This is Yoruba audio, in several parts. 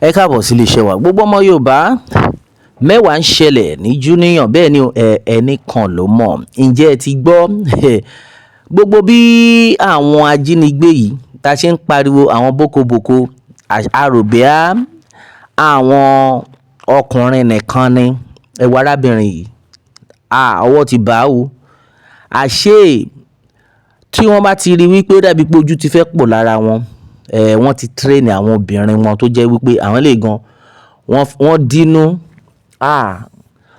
Ẹ káàbọ̀ sí iléeṣẹ́ wa. Gbogbo ọmọ Yorùbá, mẹ́wàá ń ṣẹlẹ̀ ní júníyàn. Bẹ́ẹ̀ ni ẹnì kan ló mọ̀. Ǹjẹ́ ẹ ti gbọ́ gbogbo bí àwọn ajínigbé yìí ta ṣe ń pariwo àwọn bókobòko àròbíà, àwọn ọkùnrin nìkan ni? Ẹ wo arábìnrin yìí, ọwọ́ ti bá o. Àṣé tí wọ́n bá ti rí wípé ó dàbí pé ojú ti fẹ́ pọ̀ lára wọn, wọ́n ti train àwọn obìnrin wọn tó jẹ́ wípé àwọn lè gan wọ́n dínú.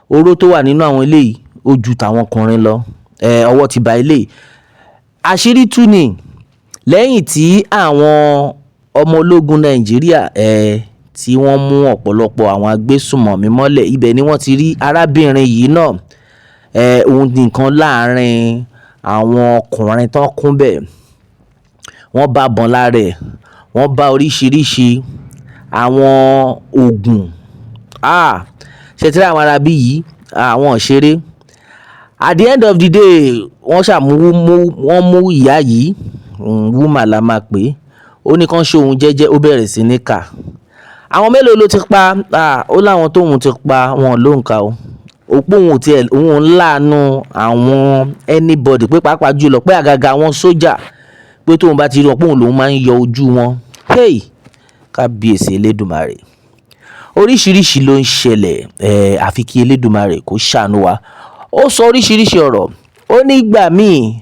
Oró tó wà nínú àwọn eléyìí ó ju tàwọn ọkùnrin lọ. Ọwọ́ ti bá eléyìí. Àṣírí tú ni lẹ́yìn tí àwọn ọmọ ológun Nàìjíríà tí wọ́n mú ọ̀pọ̀lọpọ̀ àwọn agbésùnmọ̀mí mọ́lẹ̀. Ibẹ̀ ni wọ́n ti rí arábìnrin yìí náà. Òun nìkan láàrin àwọn ọkùnrin tó kún bẹ́ẹ̀. Wọ́n bá bọn lára ẹ̀, wọ́n bá oríṣiríṣi àwọn oògùn. Ṣe tí àwọn arábí yìí, àwọn ò ṣeré. At the end of the day, wọ́n ṣàmú mú, wọ́n mú ìyá yìí, woman la máa pè é. Ó ní kán ṣe òun jẹ́jẹ́, ó bẹ̀rẹ̀ sí ní kà. Àwọn mélòó ló ti pa? Ó láwọn tóun ti pa wọn ló ń kà o. Ó pé òun ò tiẹ̀, òun ń láàánú àwọn anybody, pé pàápàá jùlọ pé àgàgà àwọn sójà, pé tóun bá ti rí wọn, pé òun lòún máa ń yọ ojú wọn. Hey! Kábíyèsí Elédùmarè. Oríṣiríṣi ló ń ṣẹlẹ̀, àfi kí Elédùmarè kó ṣàánú wa. Ó sọ oríṣiríṣi ọ̀rọ̀. Ó ní ìgbà míì,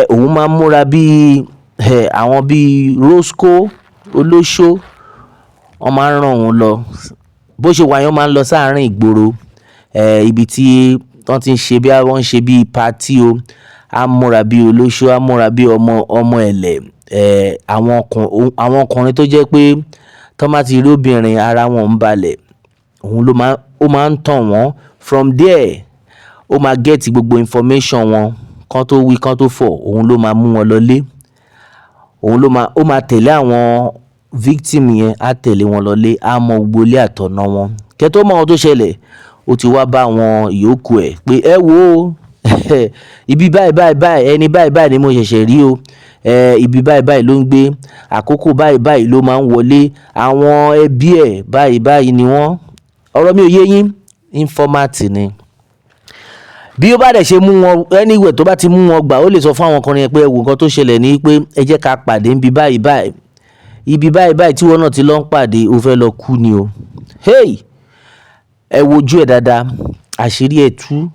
òun máa ń múra bí àwọn bí Roscoe olóṣó. Wọ́n máa ń rán òun lọ. Bó ṣe wà yẹn, ó máa ń lọ sáàárín ìgboro, ibi tí wọ́n ti ń ṣe bí wọ́n ń ṣe bí party o. A múra bí olóṣó, a múra bí ọmọ ọmọ ẹlẹ̀. Àwọn ọkùnrin tó jẹ́ pé tó bá ti rí obìnrin, ara wọn ń balẹ̀. Òun ló máa, ó máa ń tàn wọ́n. From there, ó máa get gbogbo information wọn. Kán tó wí, kán tó fọ̀, òun ló máa mú wọn lọlé. Òun ló máa, ó máa tẹ̀lé àwọn victim yẹn, á tẹ̀lé wọn lọlé, á mọ gbogbo ilé àtọ̀nà wọn. Kẹ́ tó mọ ohun tó ṣẹlẹ̀, ó ti wá bá àwọn ìyókù ẹ̀ pé ẹ wo ó, ibi báyìí báyìí báyìí, ẹni báyìí báyìí ni mo ṣẹ̀ṣẹ̀ rí o. Ibi báyìí báyìí ló ń gbé. Àkókò báyìí báyìí ló máa ń wọlé. Àwọn ẹbí ẹ̀ báyìí báyìí ni wọ́n. Ọ̀rọ̀ mi ò yé yín, informant ni. Bí ó bá dẹ̀ ṣe mú wọn anywhere tó bá ti mú wọn gbà, ó lè sọ fún àwọn ọkùnrin yẹn pé ẹ wo nǹkan tó ṣẹlẹ̀ ní pé ẹ jẹ́ ká pàdé níbi báyìí báyìí. Ibi báyìí báyìí tí wọ́n náà ti lọ ń pàdé, ó fẹ́ lọ kú ni o. Hey! Ẹ wojú ẹ̀ dáadáa, àṣírí ẹ tú.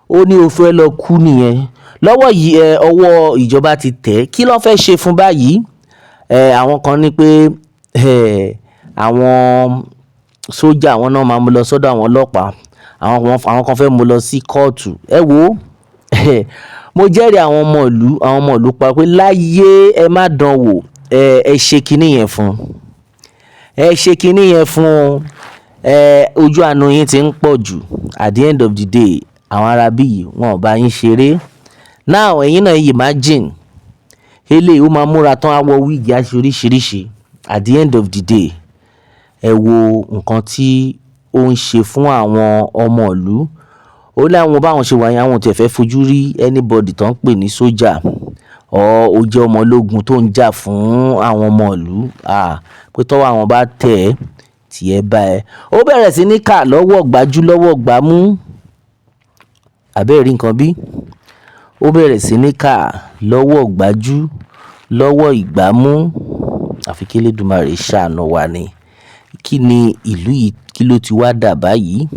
Ó ní o fẹ́ lọ kú nìyẹn. Lọ́wọ́ yìí, ọwọ́ ìjọba ti tẹ̀. Kí ló fẹ́ ṣe fún báyìí? Àwọn kan ní pé àwọn sójà àwọn náà máa mú lọ sọ́dọ̀ àwọn ọlọ́pàá. Àwọn kan fẹ́ mú lọ sí kóòtù. Ẹ wo, mo jẹ́rìí àwọn ọmọ ìlú, àwọn ọmọ ìlú pa pé láyé ẹ má dán wò. Ẹ ṣe kiní yẹn fún. Ẹ ṣe kiní yẹn fún. Ojú àánú yín tí ń pọ̀ jù. At the end of the day, àwọn ará bí yìí wọ́n ò bá yín ṣeré. Now ẹ̀yin náà imagine, eléyìí ó máa múra tán, á wọ wig, á ṣe oríṣiríṣi. At the end of the day, ẹ wo nǹkan tí ó ń ṣe fún àwọn ọmọ ìlú. Ó ní àwọn báwọn ṣe wà yẹn, àwọn ò tiẹ̀ fẹ́ fojú rí anybody tó ń pè ní sójà or ó jẹ́ ọmọ ológun tó ń jà fún àwọn ọmọ ìlú. Pé tọ́wọ́ àwọn bá tẹ̀ ẹ́, tí ẹ bá ẹ. Ó bẹ̀rẹ̀ sí ní kà lọ́wọ́ gbájú lọ́wọ́ gbámú. Àbí ẹ rí nǹkan bí? Ó bẹ̀rẹ̀ sí ní kà lọ́wọ́ gbájú lọ́wọ́ ìgbámú. Àfi kí Elédùmarè ṣàánú wa ni. Kí ni ìlú yìí, kí ló ti wá dà báyìí?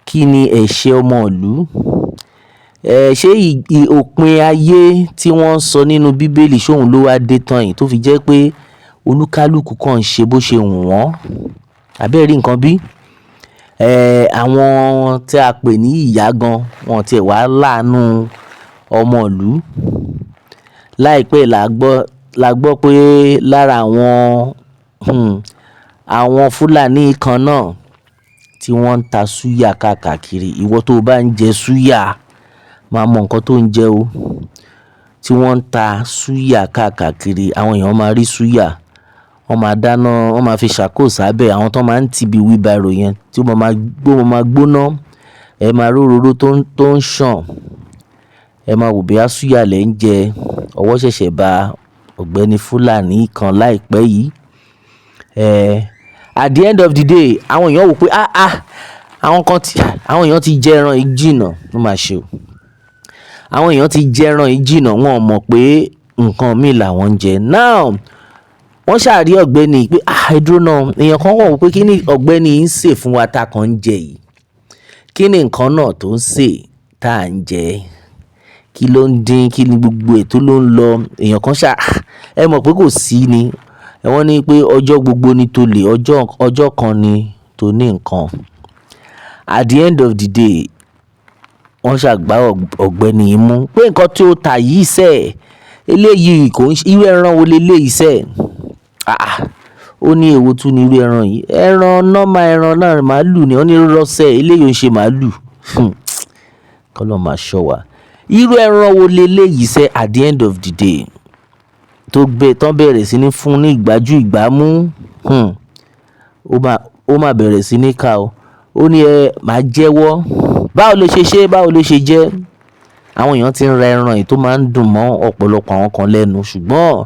Kí ni ẹ̀ṣẹ̀ ọmọ ìlú? Ṣé òpin ayé tí wọ́n ń sọ nínú bíbélì, ṣé òun ló wá dé tán yìí tó fi jẹ́ pé olúkálùkù kan ń ṣe bó ṣe wù wọ́n? Àbí ẹ rí nǹkan bí? Àwọn tí a pè ní ìyá gan, wọ́n ti ẹ̀ wá láàánú ọmọ ìlú. Láìpẹ́ la gbọ́ pé lára àwọn Fúlàní kan náà tí wọ́n ń ta súyà káàkiri. Ìwọ tó bá ń jẹ súyà, máa mọ nǹkan tó ń jẹ o. Tí wọ́n ń ta súyà káàkiri, àwọn èèyàn máa rí súyà, wọ́n máa dáná, wọ́n máa fi ṣàkóso sábẹ́ àwọn tó máa ń ti bí wheelbarrow yẹn tí ó máa gbó, máa gbóná. Ẹ máa rí òróró tó ń sàn. Ẹ máa wò bí súyà lẹ̀ ń jẹ. Ọwọ́ ṣẹ̀ṣẹ̀ ba ọ̀gbẹ́ni Fúlàní kan láìpẹ́ yìí. At the end of the day, àwọn èèyàn wò pé, ah ah, àwọn kan ti, àwọn èèyàn ti jẹ ẹran yìí jìnnà, ó mà ṣe o. Àwọn èèyàn ti jẹ ẹran yìí jìnnà, wọ́n ò mọ̀ pé nǹkan míì làwọn ń jẹ. Now, wọ́n ṣà rí ọ̀gbẹ́ni pé, ah, ẹ dúró náà. Èèyàn kan wò pé kí ni ọ̀gbẹ́ni yìí ń sè fún wa tá kan ń jẹ yìí? Kí ni nǹkan náà tó ń sè tá à ń jẹ? Kí ló ń dín? Kí ni gbogbo ètò ló ń lọ? Èèyàn kan ṣà, ẹ mọ̀ pé kò sí ni. Wọ́n ní pé ọjọ́ gbogbo ni tó lè, ọjọ́, ọjọ́ kan ni tó ní nǹkan. At the end of the day, wọ́n ṣà gbá ọ̀gbẹ́ni yìí mú pé nǹkan tí ó tà yìí sẹ̀, eléyìí kò ń ṣe, irú ẹran wo leléyìí sẹ̀? Ah ah, ó ní èwo tún ní irú ẹran yìí? Ẹran normal, ẹran náà, màlúù ni. Wọ́n ní irọ́ sẹ̀, eléyìí ò ń ṣe màlúù. Kọ́lọ́run máa ṣọ́ wa. Irú ẹran wo leléyìí sẹ́? At the end of the day, tó gbé, tán bẹ̀rẹ̀ sí ní fún ní ìgbájú ìgbámú. Ó máa bẹ̀rẹ̀ sí ní ká o. Ó ní ẹ máa jẹ́wọ́. Báwo ló ṣe ṣe? Báwo ló ṣe jẹ́? Àwọn èèyàn tí ń ra ẹran yìí tó máa ń dùn mọ́ ọ̀pọ̀lọpọ̀ àwọn kan lẹ́nu. Ṣùgbọ́n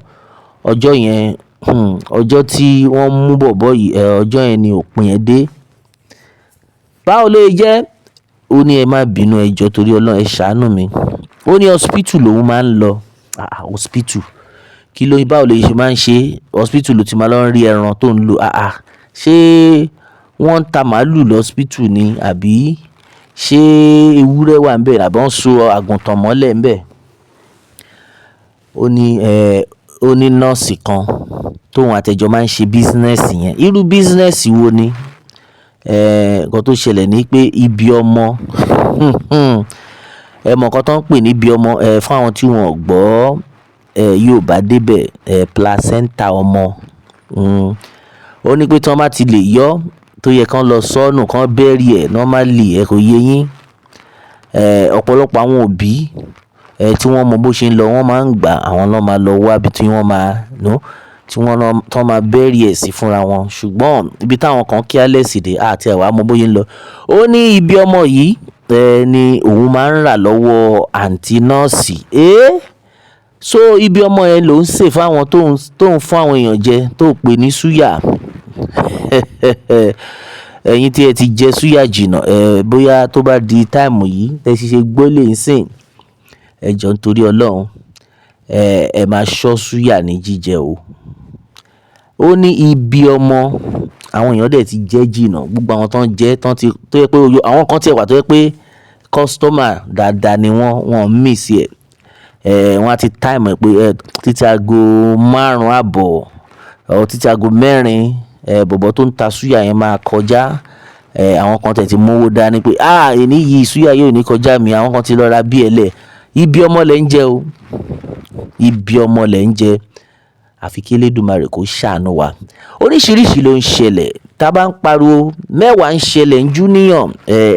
ọjọ́ yẹn, ọjọ́ tí wọ́n mú bọ̀bọ́ yìí, ọjọ́ yẹn ni òpin ẹ dé. Báwo ló ṣe jẹ́? Ó ní ẹ má bínú, ẹ jọ̀ọ́, torí Ọlọ́run, ẹ ṣàánú mi. Ó ní hospital lòun máa ń lọ. Ah ah, hospital. Kí ló, báwo ló ṣe máa ń ṣe? Hospital ló ti máa lọ rí ẹran tó ń lò. Ah ah, ṣé wọ́n ń ta màlúù lọ hospital ni, àbí ṣé ewúrẹ́ wà níbẹ̀, àbí wọ́n so àgùntàn mọ́lẹ̀ níbẹ̀? Ó ní, ó ní nọ́ọ̀sì kan tóun àti ẹ̀ jọ máa ń ṣe business yẹn. Irú business wo ni? Nǹkan tó ṣẹlẹ̀ ní pé ibi ọmọ, ẹ mọ̀ nǹkan tó ń pè ní ibi ọmọ, fún àwọn tí wọ́n ò gbọ́, Yorùbá dé bẹ̀, placenta ọmọ. Ó ní pé tí wọ́n bá ti lè yọ, tó yẹ kí wọ́n lọ sọ́nù, kí wọ́n bury ẹ̀ normally, ẹ kò yé yín. Ọ̀pọ̀lọpọ̀ àwọn òbí, tí wọ́n mọ bó ṣe ń lọ, wọ́n máa ń gbà àwọn ló máa lọ wá ibi tí wọ́n máa, no, tí wọ́n lọ, tí wọ́n máa bury ẹ̀ sí fúnra wọn. Ṣùgbọ́n ibi táwọn kan careless dé, a ti ẹ̀ wá mọ bó ṣe ń lọ. Ó ní ibi ọmọ yìí, ni òun máa ń rà lọ́wọ́ àǹtí nọ́ọ̀sì. Eh! So ibi ọmọ yẹn ló ń sè fún àwọn tó ń fún àwọn èèyàn jẹ, tó pè ní súyà. Ẹ̀yin tí ẹ ti jẹ súyà jìnnà, bóyá tó bá di time yìí, tẹ ṣe ṣe gbọ́ lè ń sìn. Ẹ jọ̀ọ́, nítorí Ọlọ́run, ẹ máa ṣọ́ súyà ní jíjẹ o. Ó ní ibi ọmọ, àwọn èèyàn dẹ̀ ti jẹ jìnnà. Gbogbo àwọn tó ń jẹ, tó ti, tó jẹ́ pé àwọn kan tí ẹ wà tó jẹ́ pé customer dáadáa ni wọ́n, wọ́n miss ẹ̀. Wọ́n á ti time ẹ̀ pé, títí aago 5 àbọ̀ or títí aago 4, bọ̀bọ́ tó ń ta súyà yẹn máa kọjá. Àwọn kan tẹ̀ ti mú owó dání pé, ah, èní yìí súyà yóò ní kọjá mi. Àwọn kan ti lọ ra bí ẹlẹ̀. Ibi ọmọ lẹ ń jẹ o. Ibi ọmọ lẹ ń jẹ. Àfi kí Elédùmarè kó ṣàánú wa. Oríṣìíríṣìí ló ń ṣẹlẹ̀. Tí a bá ń pariwo mẹ́wàá ń ṣẹlẹ̀ ń júníyàn,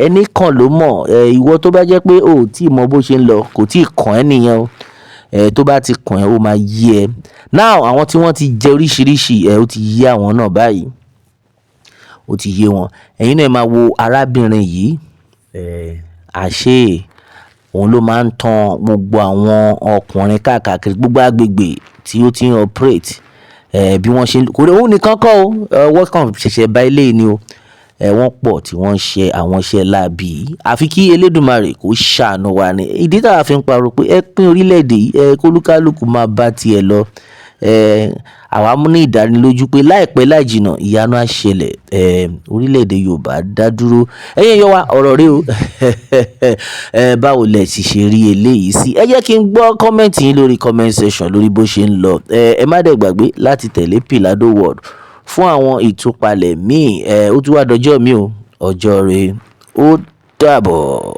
ẹni kan ló mọ̀. Ìwọ tó bá jẹ́ pé o ò tí ì mọ bó ṣe ń lọ, kò tí ì kàn ẹ́ nìyẹn o. Tó bá ti kàn ẹ́, ó máa yé ẹ. Now, àwọn tí wọ́n ti jẹ oríṣìíríṣìí, ó ti yé àwọn náà báyìí. Ó ti yé wọn. Ẹ̀yin náà ẹ máa wo arábìnrin yìí, àṣé òun ló máa ń tan gbogbo àwọn ọkùnrin káàkiri gbogbo agbègbè tí ó ti ń operate. Bí wọ́n ṣe ń, kò rí òun nìkan kọ́ o. Wọ́n kàn ṣẹ̀ṣẹ̀ bá eléyìí ni o. Wọ́n pọ̀ tí wọ́n ń ṣe àwọn iṣẹ́ láabi yìí. Àfi kí Elédùmarè kó ṣàánú wa ni. Ìdí tí a fi ń pariwo pé ẹ pín orílẹ̀-èdè yìí, kólúkálùkù máa bá ti ẹ lọ. Àwa mú ní ìdánilójú pé láìpẹ́ láìjìnà, ìyanu á ṣẹlẹ̀. Orílẹ̀-èdè Yorùbá dá dúró. Ẹ̀yin èèyàn wa, ọ̀rọ̀ rè o. Báwo lẹ ti ṣe rí eléyìí sí? Ẹ jẹ́ kí n gbọ́ comment yín lórí comment section lórí bó ṣe ń lọ. Ẹ má dẹ̀ gbàgbé láti tẹ̀lé Pilado World fún àwọn ìtúpalẹ̀ míì. Ó tún wá dọjọ́ mi o. Ọjọ́ rẹ, ó dàbọ̀.